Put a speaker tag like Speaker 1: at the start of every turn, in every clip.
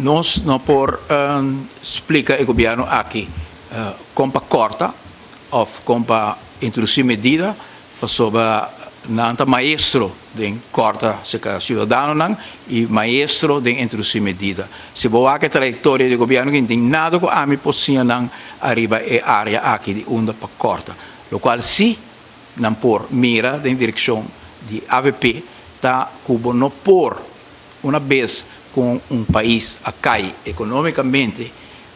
Speaker 1: Nos no por splica e gobierno aki con pa corta of con pa introduci medida, pasobra nan ta maestro den corta cerca ciudadanonan y maestro den introduci medida. Si bo wak e trayectoria di gobierno aki, no tin nada cu ami por siña nan ariba e area aki di unda pa corta. Locual si nan por mira den direccion di avp ta cu bo no por, una bes cu un pais a cay economicamente,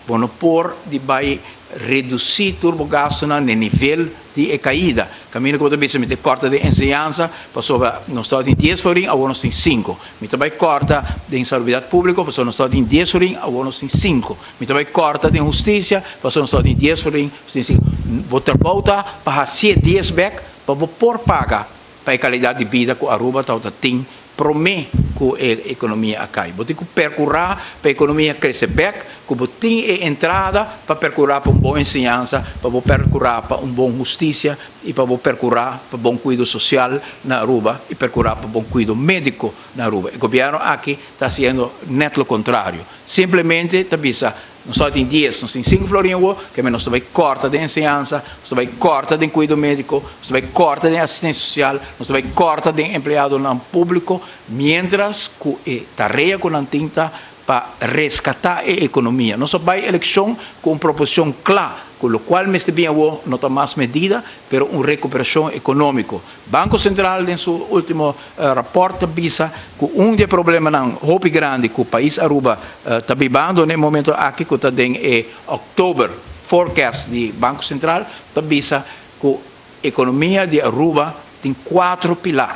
Speaker 1: bo no por di bay reduci tur bo gastonan n'e nivel di e caida. Caminda cu bo ta bisa mi ta corta den enseñansa pasobra nos tabata tin dies florin, awor nos tin cinco. Mi ta bay corta den salubridad publico pasobra nos tabata tin dies florin, awor nos tin cinco. Mi ta bay corta den husticia pasobra nos tabata tin dies florin, nos tin cinco. Bo trabou ta pa hacié dies bek pa bo por paga pa e calidad di bida cu Aruba tabata tin prome cu e economia a cay. Bo tin cu percura pa e economia crece bek, cu bo tin e entrada pa percura pa un bon enseñansa, pa bo percura pa un bon husticia y pa bo percura pa bon cuido social na Aruba y percura pa bon cuido medico na Aruba. E gobierno aki ta haciendo net lo contrario. Simplemente ta bisa, Nos tabata tin dies, nos tin sinku florin awor, keme nos ta bai kòrta den enseñansa, nos ta bai kòrta den kuido médiko, nos ta bai kòrta den asistensia sosial, nos ta bai kòrta den empleadonan públiko, miéntras ku e tarea ku nan tin ta pa reskatá e ekonomia. Nos a bai elekshon ku un proposishon kla, ku lokual mester bin awor no ta mas medida, pero un rekuperashon ekonómiko. Banko Sentral den su ultimo raport ta bisa ku un di e problemanan hopi grandi ku pais Aruba ta bibando na e momento aki ku ta den e October forecast di Banko Sentral ta bisa ku ekonomia di Aruba tin kuatro pilar.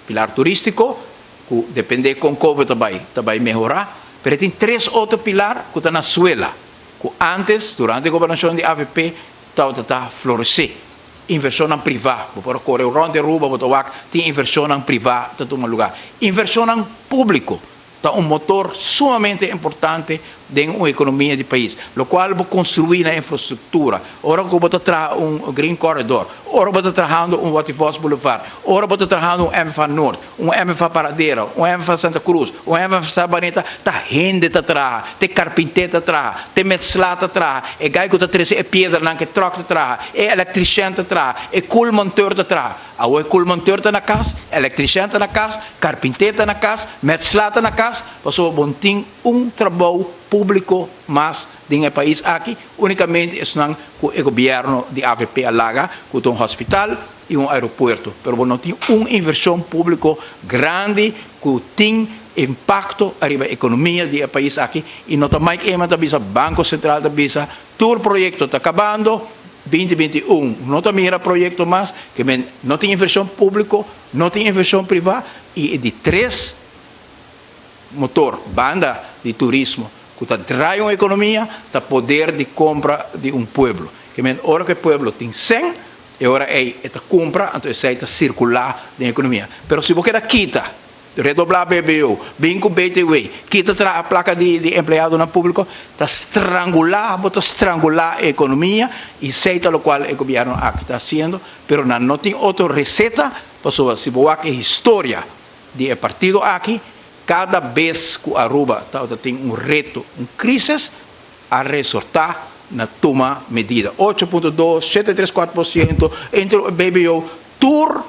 Speaker 1: Pilar turistiko ku depende kon covid ta bai ta bai mehora, pero e tin tres otro pilar ku ta na suela ku antes durante gobernashon di avp tabata ta floresé. Invershonnan privá, bo por a kore rònt di Aruba, bo ta wak tin invershonnan privá ta tuma lugá. Invershonnan públiko ta un motor sumamente importante den un ekonomia di pais, lokual bo konstruí na infrastruktura, ora ku bo ta traha un Green Corridor, ora bo ta trahando un Waterfalls Boulevard, ora bo ta trahando un MFA Noord, Un MFA Paradera, un MFA Santa Cruz, un MFA Sabaneta, ta hende ta traha, te karpinté ta traha, te metslá ta traha, e gai ku ta trese e piedranan ku e tròk ta traha, e elektrishèn ta traha, e koolmonteur ta traha. Awor e koolmonteur ta na kas, elektrishèn ta na kas, karpinté ta na kas, metslá ta na kas, pasobra bo no tin un trabou públiko mas den e pais aki, únikamente esnan ku e gobièrnu di avp a laga, ku ta un hospital, i un aeropuerto, pero bo no tin un inversion publico grandi cu tin impacto ariba economia di e pais aki y no ta Mike Eman ta bisa, Banco Central ta bisa, tur proyecto ta cabando, 2021 no ta mira proyecto mas, ke men no tin inversion publico, no tin inversion priva y e di tres motor banda di turismo cu ta draai un economia ta poder di compra di un pueblo, ke men ora cu e pueblo tin cen E ora ei e ta kumpra, anto esei ta sirkulá den ekonomia. Pero si bo keda kita, redoblá BBO, bin ku BTW, kita traha plaka di di empleadonan públiko, ta strangulá, bo ta strangulá e ekonomia i esei ta lokual e gobièrnu aki ta hasiendo, pero nan no tin otro reseta, pasobra si bo wak e historia di e partido aki, kada bes ku Aruba tabata tin un reto, un krisis, a resortá na tuma medida. 8.2, 7.34%, entre BBO, tur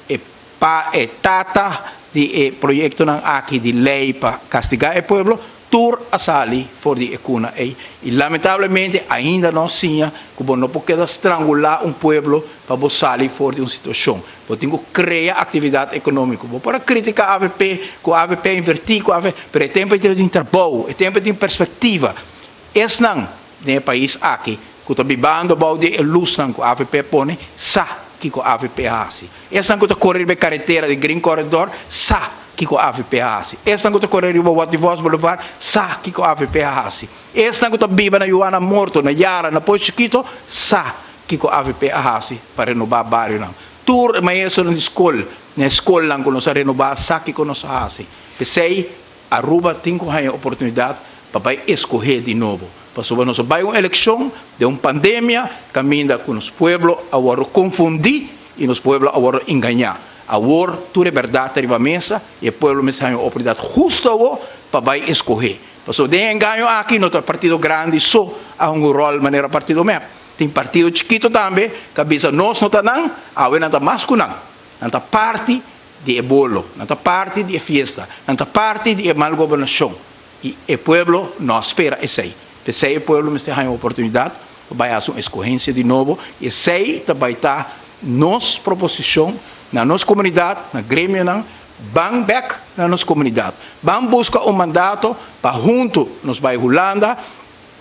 Speaker 1: e pa e tata di e proyectonan aki di ley pa castiga e pueblo, tur a sali for di e cuna ey. Y lamentablemente ainda nos siña cu bo no por keda strangula un pueblo pa bo sali for di un situacion. Bo tin ku krea aktividat ekonómiko. Bo por a kritiká avp, ku avp a invertí, ku avp, pero e tempu ei tin trabou, e tempu ei tin perspektiva. Esnan den e pais aki ku ta bibando bou di e lusnan ku avp a pone, sa kiko avp a hasi. Esnan ku ta kore riba e karetera di Green Corridor, sa kiko avp a hasi. Esnan ku ta kore riba Wativos Boulevard, sa kiko avp a hasi. Esnan ku ta biba na Juana Morto, na Yara, na Pos Chikito, sa Kiko avp a hasi pa renobá barionan? Tur e maestronan di skol na e skolnan ku nos a renobá sa kiko nos a hasi. P'esei Aruba tin ku haña oportunidat pa bai eskohé di nobo. Pasobra nos a bai un elekshon den un pandemia kaminda ku nos pueblo a wòrdu konfundí i nos pueblo a wòrdu engañá. Awor tur e berdad ta riba mesa y e pueblo mester haña un oportunidad husto awor pa bay escoge. Pasobra den e engaño aki no ta partido grandi so a hunga un rol manera partido mep. Tin partido chikito tambe cu a bisa nos no ta nan, awe nan ta mas cu nan. Nan ta parti di e bolo, nan ta parti di e fiesta, nan ta parti di e mal gobernacion. Y e pueblo no a spera esey. P'esey e pueblo mester haña un oportunidad pa bay haci un escogencia di nobo y esey ta bay ta nos proposicion na nos comunidad, na gremionan, ban bek na nos comunidad. Ban busca un mandato pa hunto nos bay Hulanda,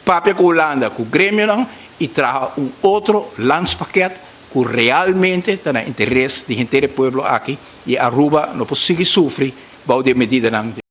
Speaker 1: papia cu Hulanda, cu gremionan y traha un otro landspakket cu realmente ta na interes di henter e pueblo aki y Aruba no por sigui sufri bou di e medidanan.